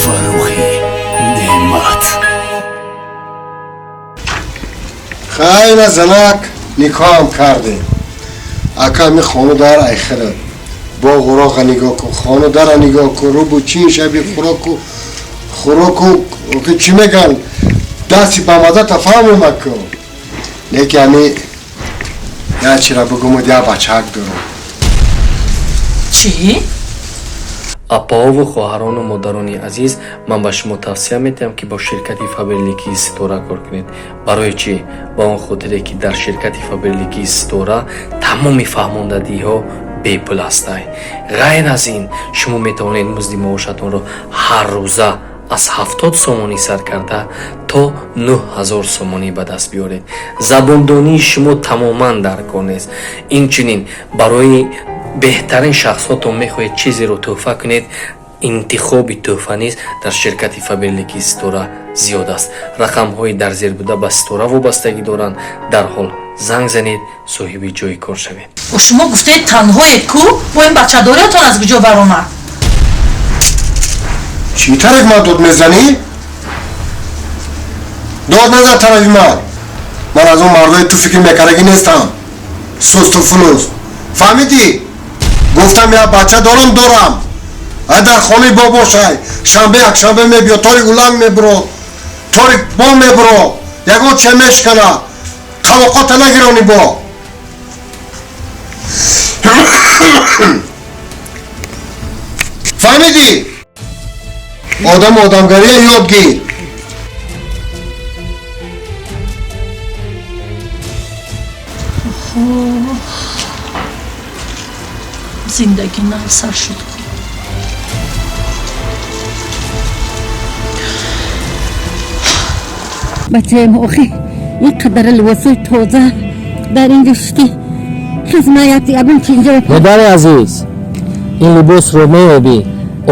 Фаррухи Неъмат. Хайра, занак, никоҳам кардем. Ака, ми хону дар айхира боғуроға нигоҳ кун, хону дара нигоҳ кун, рубу чин шаби хӯроку хӯроку ки чӣ меган, дасти ба маза тафаҳмема ку. Леки ами як чира бугумуд, як бачаак дорум. Чӣ? Апаову хоҳарону модарони азиз, ман ба шумо тавсия медиҳам, ки бо ширкати Фаберликии Ситора кор кунед. Барои чӣ? Ба он хотире, ки дар ширкати Фаберликии Ситора тамоми фаҳмондадиҳо бепул ҳастанд. Ғайр аз ин, шумо метавонед музди маошатонро ҳар рӯза аз 70 сомонӣ сар карда то 9000 сомонӣ ба даст биёред. Забондонии шумо тамоман дар кор нест. Инчунин, барои беҳтарин шахсҳотон мехоҳед чизеро тӯҳфа кунед, интихоби тӯҳфа низ дар ширкати Фаберлики Ситора зиёд аст. Рақамҳои дар зер буда ба Ситора вобастагӣ доранд. Дарҳол занг занед, соҳиби ҷои кор шавед. Шумо гуфтед, танҳоед ку, бо ин бачадориятон аз куҷо баромад? Чӣ тараф ман дод мезанӣ? Дод назан тарафи ман. Ман аз он мардои ту фикр мекардагӣ нестам, сусту фулус, фаҳмидӣ? Гуфтам, як бача дорам, дорам. Ай, дар хонаи бобошай, шанбе, якшанбе мебиё, тори уланг мебуро, тори бом мебуро, ягон че мешкана, қалоқота нагирони бо. Фаҳмидӣ? Одам одамгария ёд гир. Зиндагӣ нав сар шуд ку. Бачаем, охи, ин қадар либосои тоза дар инҷо шуд, хизмаят ягон чи инҷо. Модари азиз, ин либосро меёбӣ,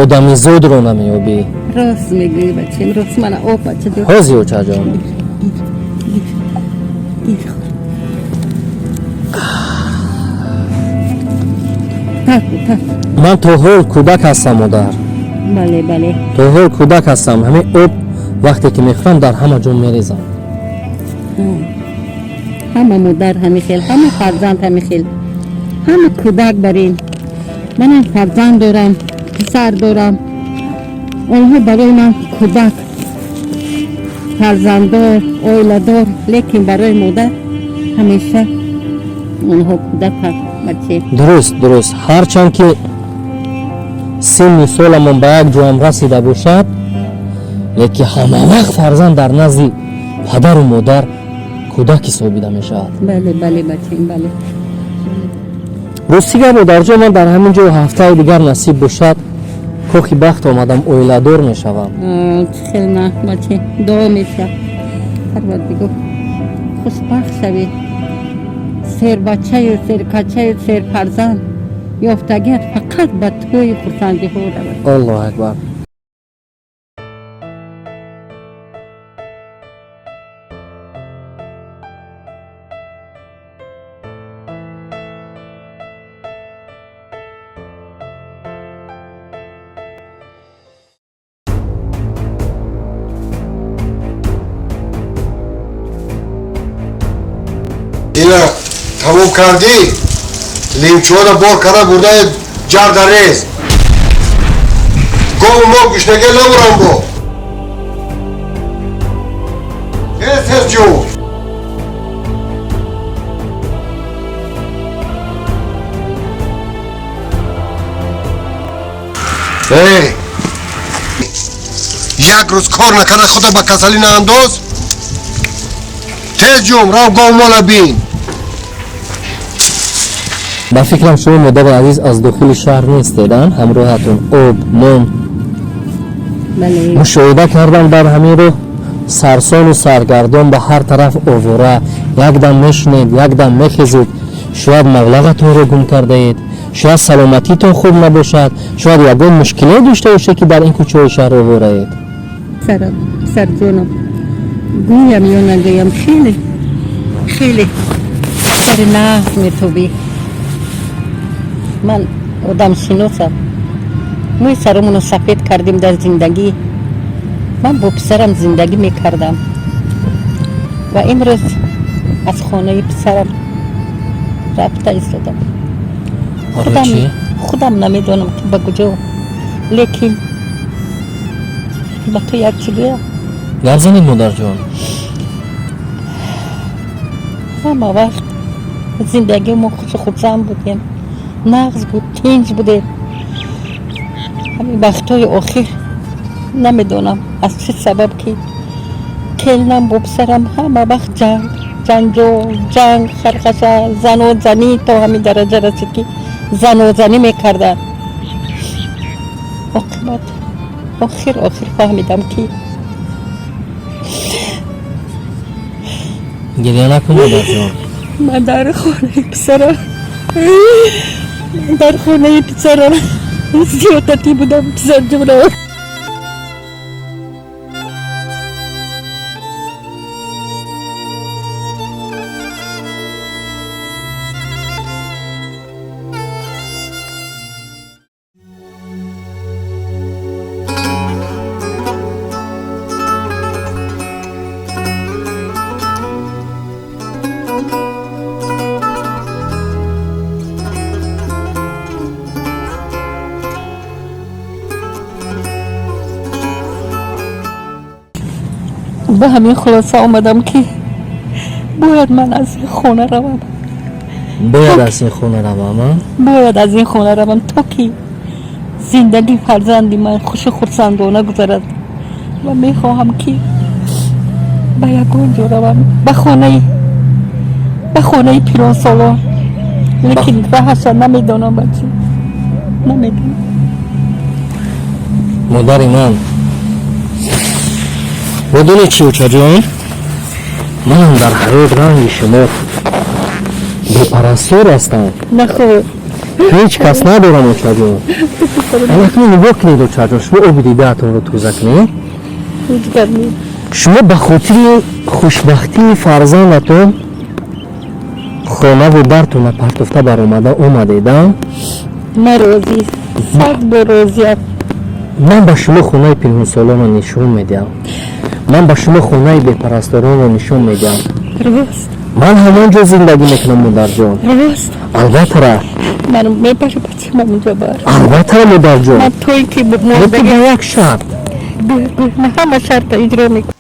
одамизодро намеёбӣ. Рост мегӯӣ, бачаем, рост. Мана об, бачаҷон. Ҳози, очаҷон. Гир, хӯр. Тар, тар. Ман то ҳол кӯдак ҳастам, модар. Бале, бале. То ҳол кӯдак ҳастам. Ҳамин об вақте ки мехӯрам, дар ҳама ҷо мерезам. Ҳама модар ҳами хел, ҳама фарзанд ҳами хел, ҳама кӯдак барин. Манам фарзанд дорам, писар дорам. Онҳо барои ман кӯдак, фарзанддор, оиладор, лекин барои модар ҳамеша онҳо кӯдаканд, баче. Дуруст, дуруст. Ҳарчанд ки синни соламон ба як ҷоам расида бошад, лекин ҳама вақт фарзанд дар назди падару модар кӯдак ҳисобида мешавад. Бале, бале, бачем, бале. Рости гап, модарҷон, ман дар ҳамин ҷо ҳафтаи дигар, насиб бошад, кохи бахт омадам, оиладор мешавам. Чӣ хел на, баче, дуо меша, Парвардигор, хушбахт шавӣ, сербачаю серкачаю серфарзанд ёфтагият фақат ба тӯи хурсандиҳо равад. Аллоҳу акбар. Ина тамом кардӣ, лимчода бор карда бурда ҷарда рез. Гову мо гушнагӣ набурам бо. Тез, тез ҷӯ. Эй, як рӯз кор накарда худо ба касалӣ наандоз. Тез ҷум, рав, гову мола бин. Ба фикрам, шумо, модари азиз, аз дохили шаҳр нестед, а? Ҳамроҳатон об, нон. Бале. Мушоҳида кардам, дар ҳамин роҳ сарсону саргардон, ба ҳар тараф овора, якдам мешунед, якдам мехезед. Шояд маблағатонро гум кардаед. Шояд саломатитон хуб набошад, шояд ягон мушкиле дошта бошед, ки дар ин кӯчаҳои шаҳр овораед. Сарҷонам, гӯям ё нагӯям, хеле хеле сари нағз метобӣ. Ман одамшиносам. Мӯи саромонро сафед кардем дар зиндагӣ. Ман бо писарам зиндагӣ мекардам ва имрӯз аз хонаи писарам рафта истодам. Худам намедонам, ки ба куҷо, лекин ба ту як чӣ гӯям. Гап занед, модарҷон. Ҳама вақт зиндагии мо хушу хурсанд будем, нағз буд, тинҷ будем. Ҳамин вақтҳои охир намедонам аз чӣ сабаб, ки келнам бо писарам ҳама вақт ҷанг, ҷанҷол, ҷанг, хархаша, занозанӣ, то ҳамин дараҷа расид, ки занозанӣ мекарданд. Оқибат охир охир фаҳмидам, ки Гиря накун, модарҷон. Ман дар хонаи писарам, ман дар хонаи писарам зиёдатӣ будам, писарҷонам. Ба ҳамин хулоса омадам, ки бояд ман аз ин хона равам. Бояд аз ин хона равам? Бояд аз ин хона равам, то ки зиндагии фарзанди ман хушу хурсандона гузарад, ва мехоҳам, ки ба ягон ҷо равам, ба хонаи пиронсолон, лекин раҳаша намедонам, бачи, намедонам. Модари ман, медонед чи, очаҷон, манам дар ҳаёт ранги шумо бепарастор ҳастам. Нахоҳ. Ҳеҷ кас надорам, очаҷон. Акнун нигоҳ кунед, очаҷон, шумо оби дидаатонро тоза кунед. Шумо ба хотири хушбахтии фарзандатон хонаву дартона партофта баромада омадеда. Ман розӣ, сад бор розиям. Ман ба шумо хонаи пинҳонсолонро нишон медиҳам, ман ба шумо хонаи бепарасторонро нишон медиҳам. Рост? Ман ҳамон ҷо зиндагӣ мекунам, модарҷон. Рост? Албатта. Ман мебари, бачам, онҷо бар? Албатта, модарҷон. Ман то ин ки Лекин ба як шарт. Ман ҳама шарта иҷро мекунам.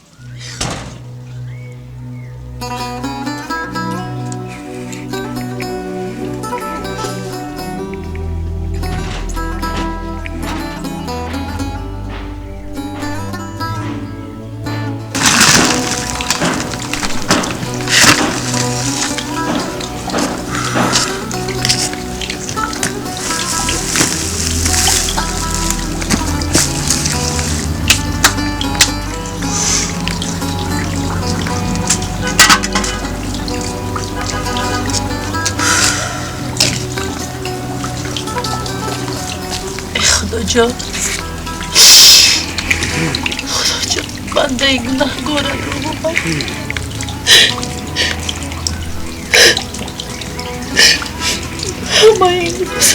Худоҷон, Худоҷон, бандаи гунаҳгоратро бубахш. Ҳамаи имрӯз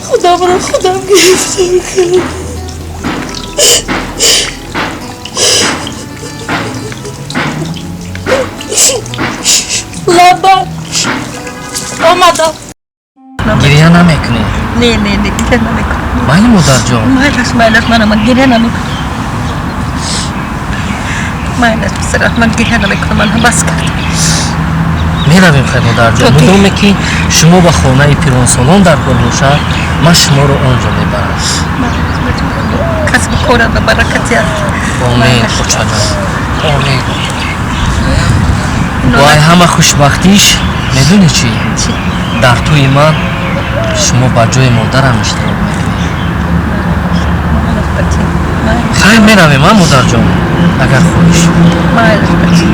худамро худам гирифтор кардам. Лаба, омадам. Гиря намекунед? Не, не, не, гиря намекунам. Майли, модарҷон. Майлаш, майлаш, манама гиря намекунам. Майлаш, писарам, ман гиря намекунам, ман бас кардам. Меравем, хай, модарҷон. Мудоме ки шумо ба хонаи пиронсолон дар кор бошад, ман шуморо он ҷо мебарам. Касбу корам ба баракати аст. Омин, очаҷон, омин. Вай, ҳама хушбахтиш медонӣ чӣ? Дар тӯи ман шумо ба ҷои модарам иштирок мекунед. Хайр, меравем, а, модарҷон, агар хоҳиш. Майлаш, бача.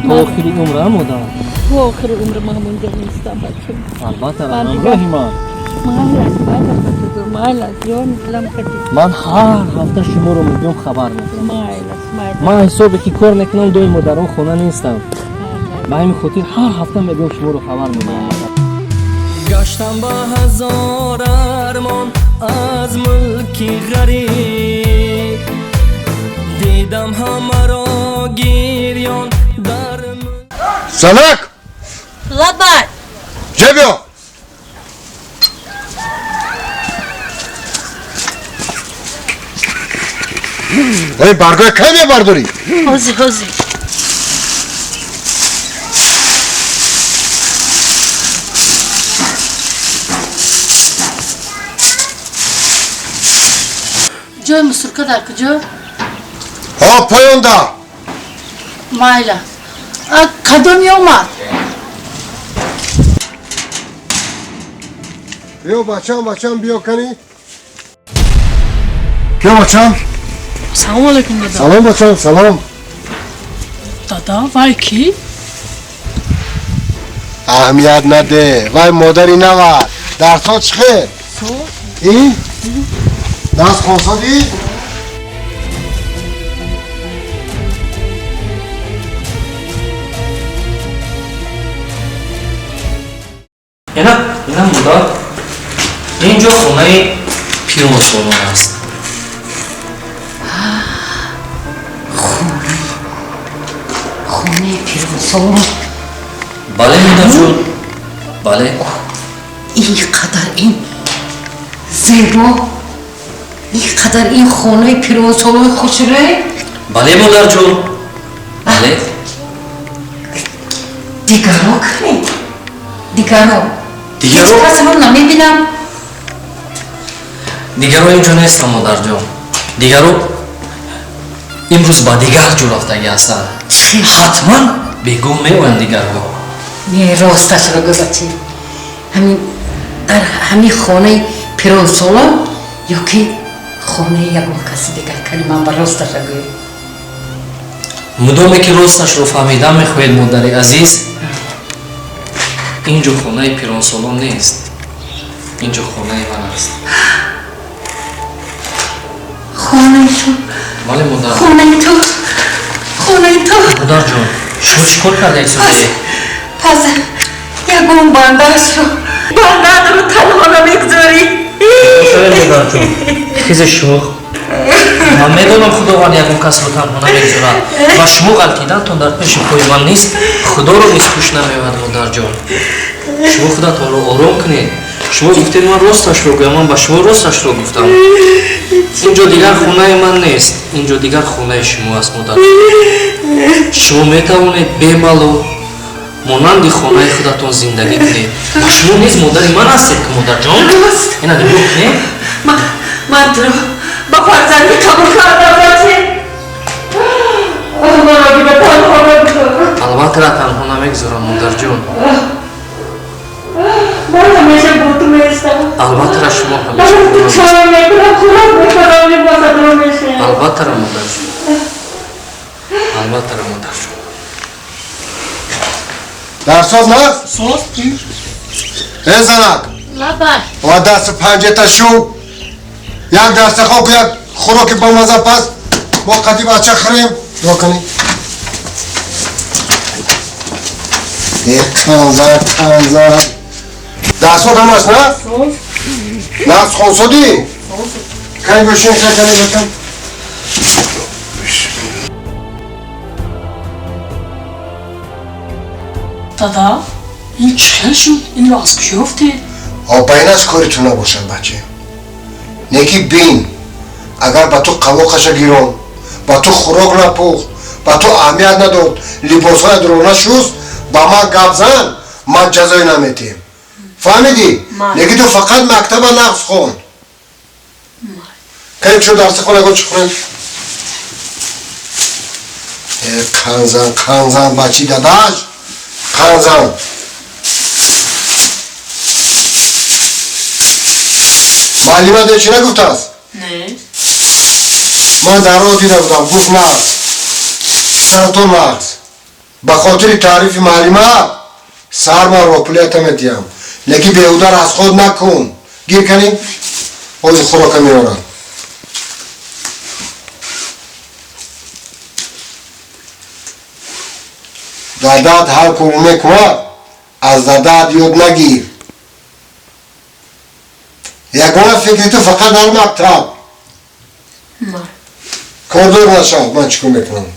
То охири умра, модар? То охири умри ман ҳамонҷо меистам, бачам. Албатта, ҳамроҳи ман. Майлаш, майлаш, бачаҷон, майлаш, ҷони дилам кати. Ман ҳар ҳафта шуморо мебиём, хабар мекунам. Майлаш, майлаш. Ман ҳисобе ки кор мекунам, доимо дар он хона нестам. Ба ҳамин хотир ҳар ҳафта мебиём, шуморо хабар медиҳам. Гаштам ба ҳазор армон аз мулки ғариб, дидам ҳамаро гирён дар Занак! Лабай! Ҷа биё! Ой, баргои кай мебардорӣ? Ҳозир, ҳозир. Ҷои мусурка дар куҷо? Ҳо, поёнда. Майла. А кадом омад? Биё, бачам, бачам, биё кани. Биё, бачам. Салом алейкум, дада. Салом, бачам, салом. Дада, вай кӣ? Аҳамият наде, вай модари нава. Дарсҳо чӣ хел? Ин? Дарс хонсодӣ? Ина, ина, модар, ин ҷо хонаи пиронсолон аст. Хонаи пиронсолон? Бале, модарҷон, бале. Ин қадар ин зебо, ин қадар ин хонаи пиронсолони хушрӯй? Бале, модарҷон, бале. Дигаро кани? Дигаро? Дигаро? Ҳеҷ касро намебинам. Дигаро инҷо нестам, модарҷон. Дигаро имрӯз ба дигар ҷо рафтагӣ ҳастанд. Ҳатман бегоҳ меоянд дигарҳо. Не, росташро гӯ, бачи, ҳамин дар ҳамин хонаи пиронсолон ё ки хонаи ягон каси дигар? Кани, ман ба росташа гӯем. Мудоме ки росташро фаҳмидан мехоҳед, модари азиз, ин ҷо хонаи пиронсолон нест, ин ҷо хонаи ман аст. Хонаи ту? Бале, модар. Хонаи ту, хонаи ту. Модарҷон, шумо чӣ кор кардаед? Пас ягон бандаашро, бандаатро танҳо намегузорӣ? Модарҷон, хизе шумо, ман медонам, Худованд ягон касро танҳо намегузорад ва шумо ғалтидантон дар пеши пои ман нест, Худоро низ хуш намеояд. Модарҷон, шумо худатонро ором кунед. Шумо гуфтед ман росташро гӯям, ман ба шумо росташро гуфтам. Ин ҷо дигар хонаи ман нест, ин ҷо дигар хонаи шумо аст, модар. Шумо метавонед бемалол монанди хонаи худатон зиндагӣ кунед ва шумо низ модари ман ҳастед ки, модарҷон, ина нигоҳ кунед. Ман туро ба фарзандӣ қабул кардам, баче. Маро дига танҳо нагузор. Албатта, танҳо намегузорам, модарҷон. Ман ҳамеша бо ту меистам. Албатта, шумо ҳамеша Ман ту чой мекунам, хӯрок мехӯрам, либосатро мешӯям. Албатта, модарҷон, албатта, модарҷон. Дарсоз наст? Соз. Э, занак! Лабай. Ва дасту панҷета шу, як дастархон ку, як хӯроки бамаза пас, мо қади бача хӯрем. Нигоҳ кунӣ. Э, қанзан, қанзан. Дарсот ҳамаш на? Нақс хонсодӣ? Кай бошин, кай, кани, бачам. Дада, ин чӣ хел шуд? Инро аз куҷо ёфтед? Ба ин аз кори ту набошад, баче. Неки бин, агар ба ту қавоқаша гирон, ба ту хӯрок напухт, ба ту аҳамият надод, либосҳоятро нашуст, ба ман гап зан, ман ҷазое наметиҳем. Фаҳмидӣ? Неки ту фақат мактаба нақс хон. Кайф шуд дарси хон, ягон чӣ хӯрем? Э, қанзан, қанзан, бачи дадаш, қанзан. Муаллима де чӣ нагуфтааст? Не. Ман дар роҳ дида будам, гуфт нақс. Саратон нақс. Ба хотири таърифи муаллима сар ман роҳпулията медиҳам, лекин беҳуда расход накун. Гир канӣ, ҳозир хӯрока меорам. Дадат ҳар кор мекунад, аз дадат ёд нагир. Ягона фикри ту фақат дар мактаб. Кордор нашав, ман чӣ кор мекунам?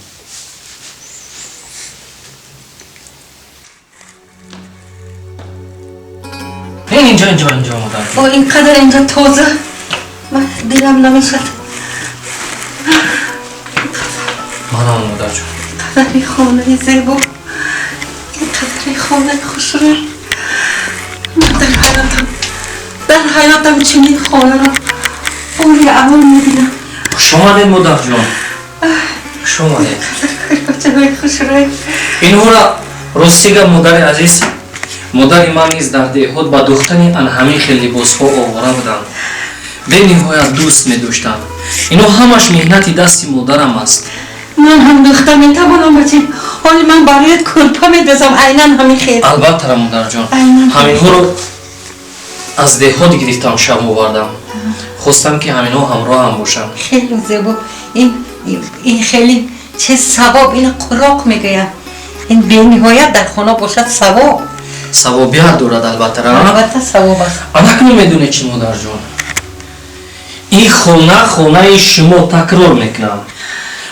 Инҷо, инҷо, инҷо, модар. О, ин қадар инҷо тоза, ман дилам намешад. Манам, модарҷон. Қадари хонаи зебо, ин қадари хонаи хушрӯй. Ман дар ҳаётам чунин хонаро бори аввал мебинам. Хуш омадед, модарҷон, хуш омадед. Қадар хушрӯй. Инҳоро ростига, модари азиз, модари ман низ дар деҳот ба духтани ан ҳамин хел либосҳо овора буданд, бениҳоят дӯст медоштанд. Ино ҳамаш меҳнати дасти модарам аст. Ман ҳам духта метавонам, бачем. Ҳоли ман бароят кӯрпа медозам, айнан ҳамин хел. Албатта, модарҷон, ҳаминҳоро аз деҳот гирифтам, шаб овардам, хостам ки ҳаминҳо ҳамроҳам бошанд. Хеле зебо. Ин хеле че савоб, ина қуроқ мегӯянд. Ин бениҳоят дар хона бошад савоб. Савобият дорад, албатта. Албатта, савоб аст. Анакнун медонед чӣ, модарҷон? Ин хона хонаи шумо, такрор мекунам,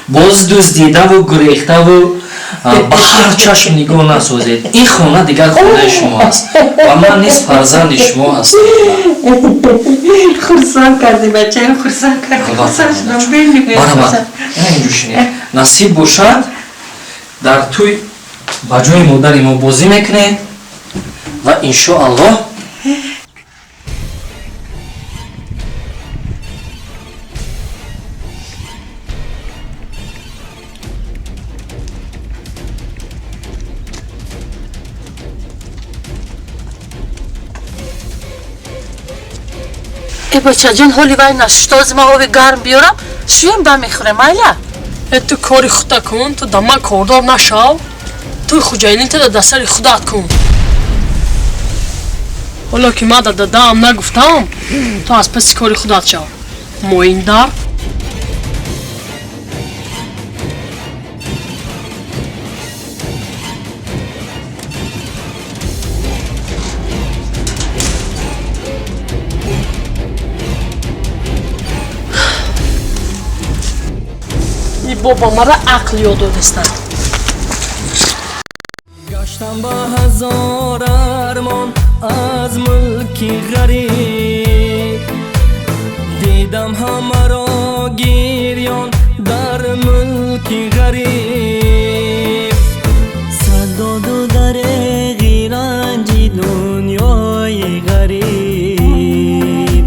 боз дуздидаву гурехтаву ба ҳар чашм нигоҳ насозед. Ин хона дигар хонаи шумо аст ва ман низ фарзанди шумо ҳастам. Хурсанд кардӣ, бачаем, хурсанд кардӣ. Хурсанд шудам бениҳоят. Барабар, инҷо шинед. Насиб бошад, дар тӯй ба ҷои модари мо бозӣ мекунед ва иншоаллоҳ. Э, бачаҷон, ҳоли вай нашушта, ози ман оби гарм биёрам, шӯем, ба мехӯрем, майла? Э, ту кори худта кун, ту да ман кордор нашав. Ту хуҷайнитада да сари худат кун. Ҳоло ки ман да дадаам нагуфтам, ту аз паси кори худат шав, моиндар. Боба мара ақл ёд додистанд. Гаштам ба ҳазор армон аз мулки ғариб, дидам ҳамаро гирён дар мулки ғариб. Садоду дареғи ранҷи дунёи ғариб,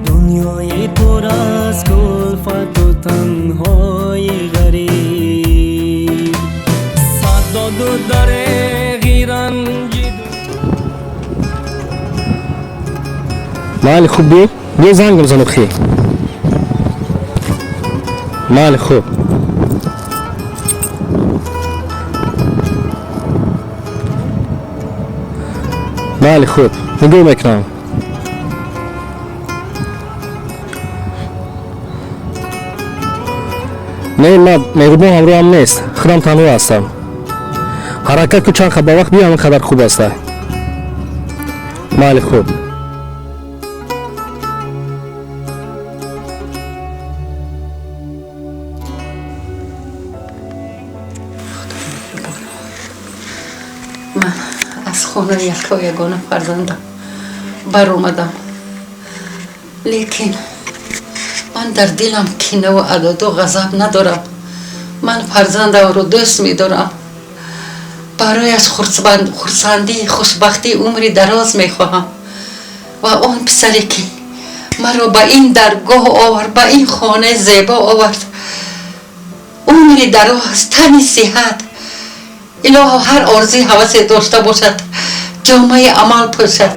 дунёи пур аз кулфату танҳои ғариб. Садоду дареғи ранҷи. Майли, хуб, биё, биё, занг бизан охи. Майли, хуб. Майли, хуб, нигоҳ мекунам. Не, ман меҳрубон ҳамроҳам нест, худам танҳо ҳастам. Ҳаракат ку, чанд ба вақт биё, ҳамин қадар хуб аста. Майли, хуб. Ман аз хонаи якто ягона фарзандам баромадам, лекин ман дар дилам кинаву адоду ғазаб надорам. Ман фарзандамро дӯст медорам, барояш хурсандӣ, хушбахтӣ, умри дароз мехоҳам. Ва он писаре ки маро ба ин даргоҳ овард, ба ин хонаи зебо овард, умри дароз, тани сиҳат, илоҳо, ҳар орзуи ҳавасе дошта бошад, ҷомаи амал пӯшад.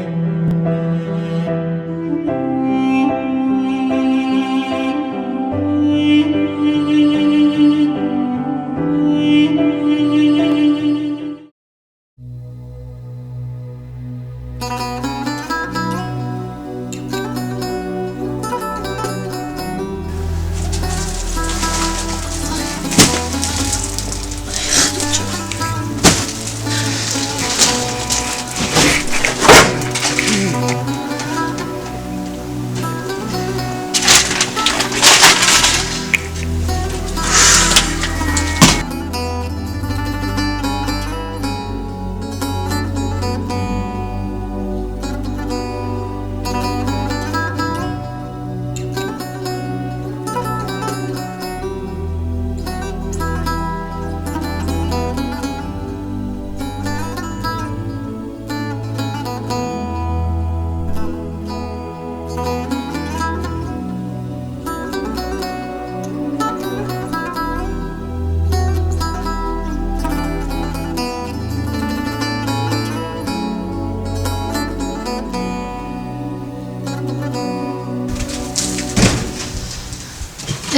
Э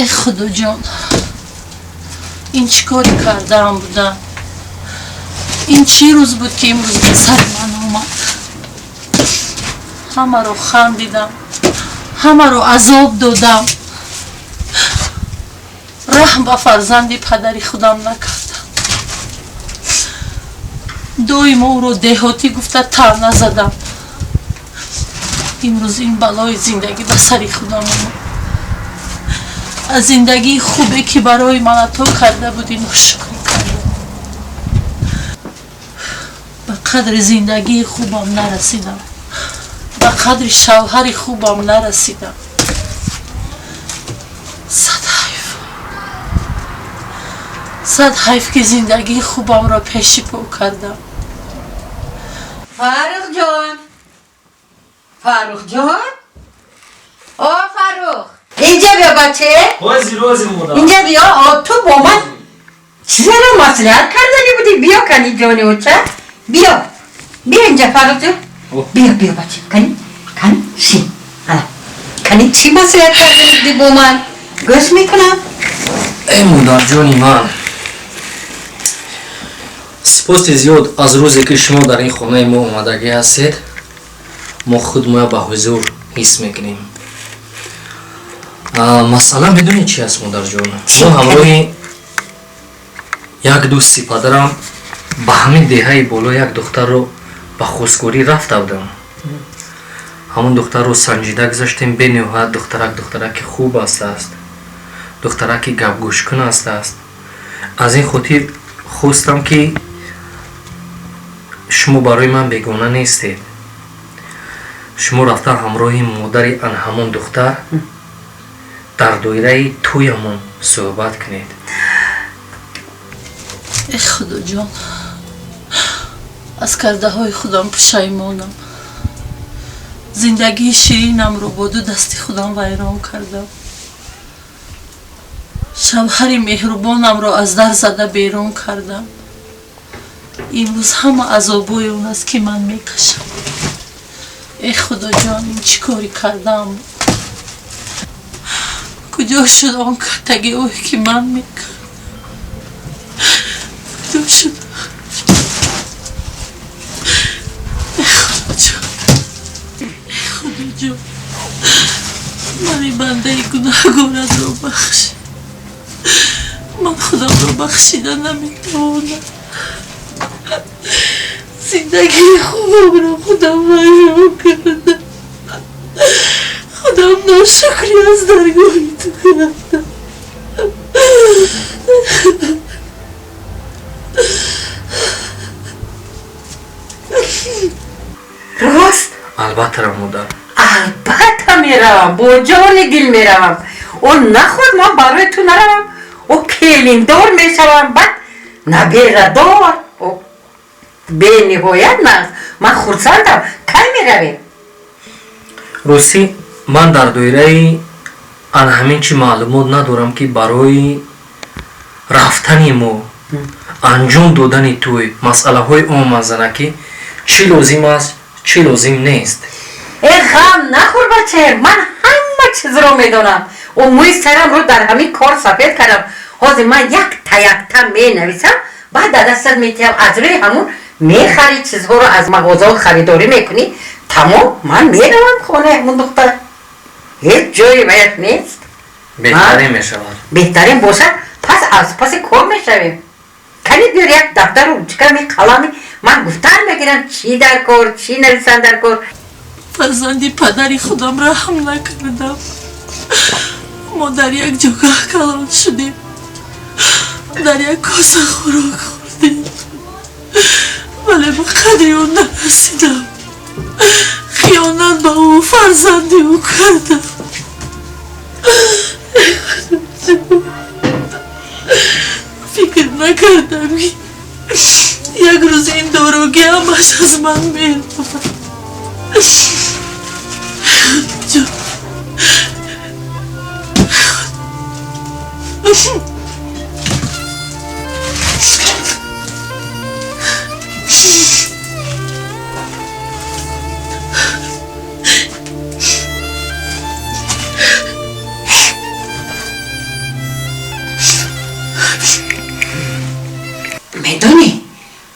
Худоҷон, ин чӣ коре кардаам буда? Ин чӣ рӯз буд, ки имрӯз ба сари ман омад? Ҳамаро хандидам, ҳамаро азоб додам, раҳм ба фарзанди падари худам накардам, доимо ӯро деҳотӣ гуфта таъна задам. Имрӯз ин балои зиндагӣ ба сари худам омад. Аз зиндагии хубе, ки барои ман ато карда будӣ, ношукрӣ кардам. Ба қадри зиндагии хубам нарасидам, ба қадри шавҳари хубам нарасидам. Сад ҳайф, сад ҳайф, ки зиндагии хубамро пеши по кардам. Фаррухҷон, Фаррухҷон, о Фаррух, инҷа биё, баче. Ҳозир, ҳозир, модар. Инҷа биё. О, ту бо ман чизеро маслиҳат кардани будӣ. Биё, кани, ҷони оча, биё, биё инҷа. Фаррухҷон, биё, биё, баче, кани, кани, шин. Ана, кани, чӣ маслиҳат кардани будӣ бо ман? Гӯш мекунам. Эй модарҷони ман, сипоси зиёд. Аз рӯзе ки шумо дар ин хонаи мо омадагӣ ҳастед, мо худмоя ба ҳузур ҳис мекунем. Масъала медонед чи аст, модарҷон? Мо ҳамроҳи як дӯсти падарам ба ҳамин деҳаи боло як духтарро ба хостгорӣ рафта будам. Ҳамон духтарро санҷида гузаштем. Бениҳоят духтарак духтараки хуб астааст, духтараки гапгӯшкун астааст. Аз ин хотир хостам, ки шумо барои ман бегона нестед. Шумо рафта ҳамроҳи модари ан ҳамон духтар дар доираи тӯямон суҳбат кунед. Э Худоҷон, аз кардаҳои худам пушаймонам. Зиндагии ширинамро бо ду дасти худам вайрон кардам, шавҳари меҳрубонамро аз дар зада берун кардам. Имрӯз ҳама азобҳои он аст, ки ман мекашам. Э Худоҷон, ин чӣ коре кардам? Куҷо шуд он каттагиҳое, ки ман мекардам? Куҷо шуд? Э Худоҷон, э Худоҷон, мани бандаи гунаҳгоратро бахш. Ман худамро бахшида наметавонам. Зиндагии хубамро худам вайрон кардам, худам ношукрӣ аз даргоҳи ту кардам. Рост? Албатта, модар. Албатта меравам, бо ҷони дил меравам. О, наход ман барои ту наравам? О, келиндор мешавам, баъд наберадор. О, бениҳоят нағз, ман хурсандам. Кай меравем? Ростӣ, ман дар доираи ана ҳамин чи маълумот надорам, ки барои рафтани мо, анҷом додани тӯй, масъалаҳои он манзараки чӣ лозим аст, чӣ лозим нест. Э, ғам нахӯр, бача, ман ҳама чизро медонам. О, мӯи сарамро дар ҳамин кор сафед кардам. Ҳозир ман якта якта менависам, баъд дар дастат метиҳам. Аз рӯи ҳамун мехарӣ, чизҳоро аз мағозаҳо харидорӣ мекунӣ. Тамом, ман меравам хонаи ҳамун духтар, ҳеҷ ҷое ваят нест. Беҳтарин мешавад. Беҳтарин бошад. Пас аз паси кор мешавем. Кани, биёр як дафтару ручками, қалами. Ман гуфтан мегирам, чӣ дар кор, чӣ нависан дар кор. Фарзанди падари худам раҳм накардам. Мо дар як ҷогаҳ калон шудем, дар як коса хӯрок хӯрдем, вале ба қадри ӯ нарасидам. Хиёнат ба ӯ, фарзанди ӯ кардам. Фикр накардам, ки як рӯз ин дорогӣ ҳамаш аз ман меравад. Ҷон.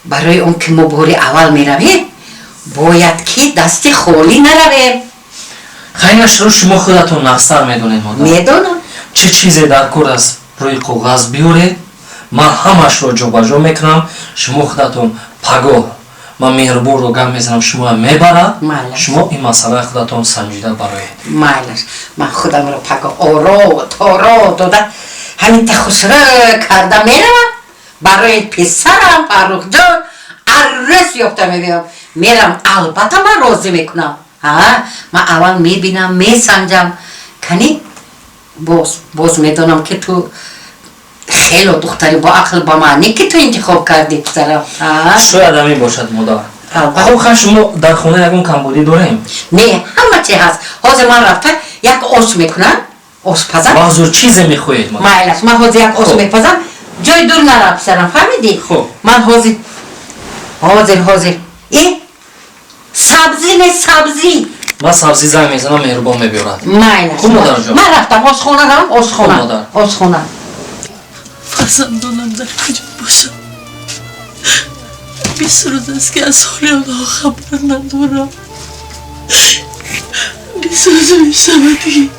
Барои он ки мо бори аввал меравем, бояд ки дасти холӣ наравем. Хайнашро шумо худатон нақсар медонед, модар. Медонам. Чӣ чизе дар кор аст, рӯи коғаз биёред, ман ҳамашро ҷобаҷо мекунам. Шумо худатон пагоҳ ман Меҳрубонро гап мезанам, шуморо мебарад, шумо ин масъалаи худатон санҷида бароед. Майлаш, ман худамро пагоҳ оро торо дода, ҳамин та хушра карда меравам. Барои писарам Фаррухҷон аррӯз ёфта мебиём. Мерам, албатта ман розӣ мекунам. Ман аввал мебинам, месанҷам. Кани боз боз медонам, ки ту хело духтари боақл, ба маъне ки ту интихоб кардӣ, писарам. Шояд ҳамин бошад, модар. Хуб, ха, шумо дар хона ягон камбудӣ дорем? Не, ҳама чи ҳаст. Ҳозир ман рафта як ош мекунам, ошпазам. Ҳозир чизе мехоҳед? Майлаш, ман ҳозир як ош мепазам. Ҷои дур нара, писарам, фаҳмидӣ? Хуб. Ман ҳозир, ҳозир, ҳозир. Э, сабзӣ не, сабзӣ. Ман сабзӣ занг мезанам, Меҳрубон мебиёрад. Майлаш. Хуб, модарҷон. Ман рафтам ошхона, равам ошхона, ошхона. Фарзандонам дар куҷо бошам? 20 рӯз аст, ки аз ҳоли онҳо хабар надорам. 20 рӯз мешавад, ки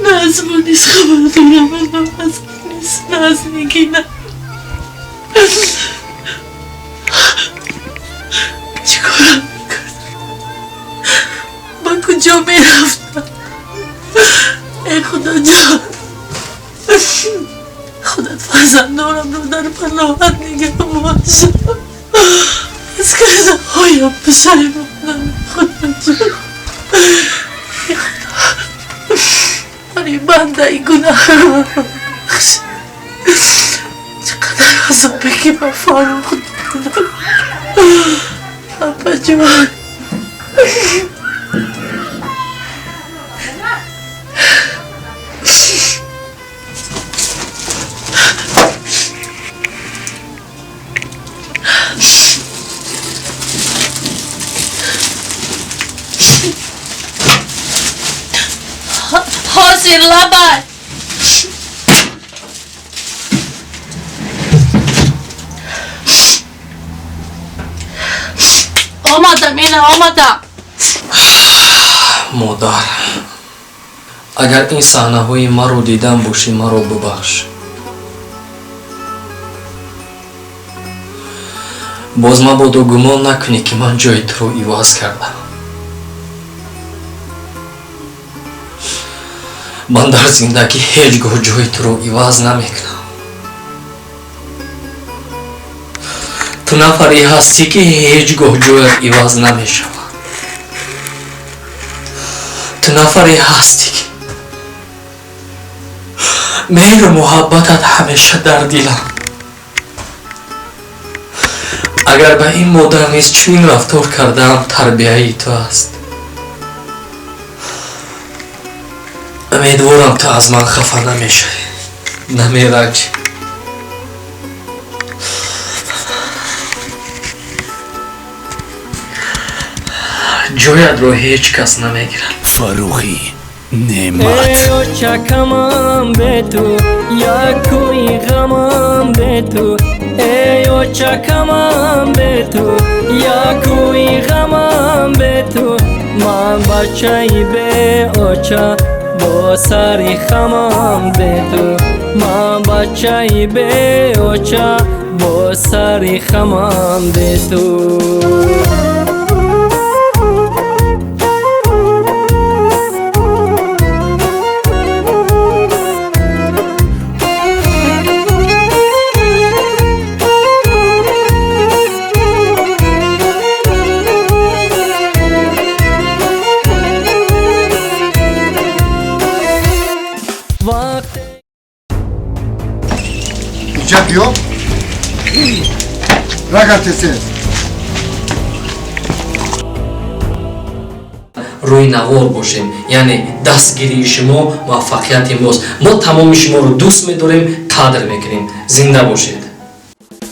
на аз Мунис хабар дорам, на аз Анис, на аз Нигина. Чӣ корам мекардам? Ба куҷо мерафтам? Эй Худоҷон, худат фарзандонамро дар паноҳат нигаҳ бош. Аз кардаҳоям пушаймонам, Худоҷон. Эй Худо, мани бандаи гунаҳкорро бахш. Чӣ қадар азобе ки ба Фаррух додам, апаҷон. Ҳозир, лабай. Омадам, ина омадам. Модар, агар ин саҳнаҳои маро дидан бошӣ, маро бубахш. Боз мабодо гумон накунӣ, ки ман ҷои туро иваз кардам. Ман дар зиндагӣ ҳеҷ гоҳ ҷои туро иваз намекунам. Ту нафаре ҳастӣ, ки ҳеҷ гоҳ ҷоят иваз намешавад. Ту нафаре ҳастӣ, ки меҳру муҳаббатат ҳамеша дар дилам. Агар ба ин модар низ чунин рафтор кардаам, тарбияи ту аст. Умедворам, ту аз ман хафа намешавӣ, намеранҷӣ. Ҷоятро ҳеҷ кас намегирад. Фаррухӣ Неъмат. Очакамам, бе ту як кӯи ғамам, бе ту. Эй очакамам, бе ту як кӯи ғамам, бе ту. Ман бачаи беоча, бо сари хамам бе ту. Ман бачаи беоча, бо сари хамам бе ту. Инҷа биё, рагатесе. Рӯи навор бошем, яъне дастгирии шумо муваффақияти мост. Мо тамоми шуморо дӯст медорем, қадр мекунем. Зинда бошед.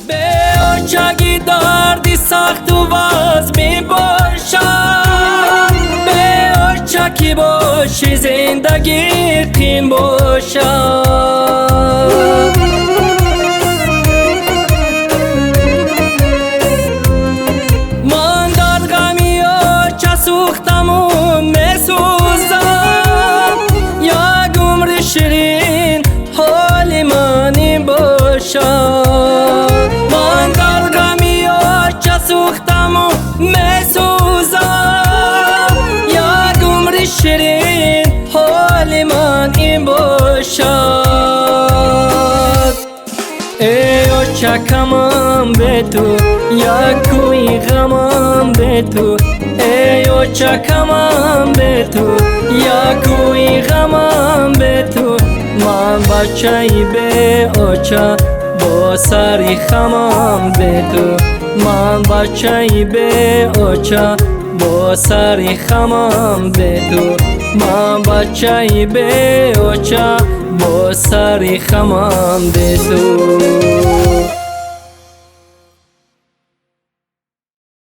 Беочаги дарди сахту вазмин бошад, беоча ки боши, зиндагӣ қин бошад. Оча камам бе ту, як кӯи ғамам бе ту. Эй оча, камам бе ту, як кӯи ғамам бе ту. Ман бачаи беоча, бо сари хамам бе ту. Ман бачаи беоча, бо сари хамам бе ту. Ман бачаи беоча, бо сари хамам бе ту.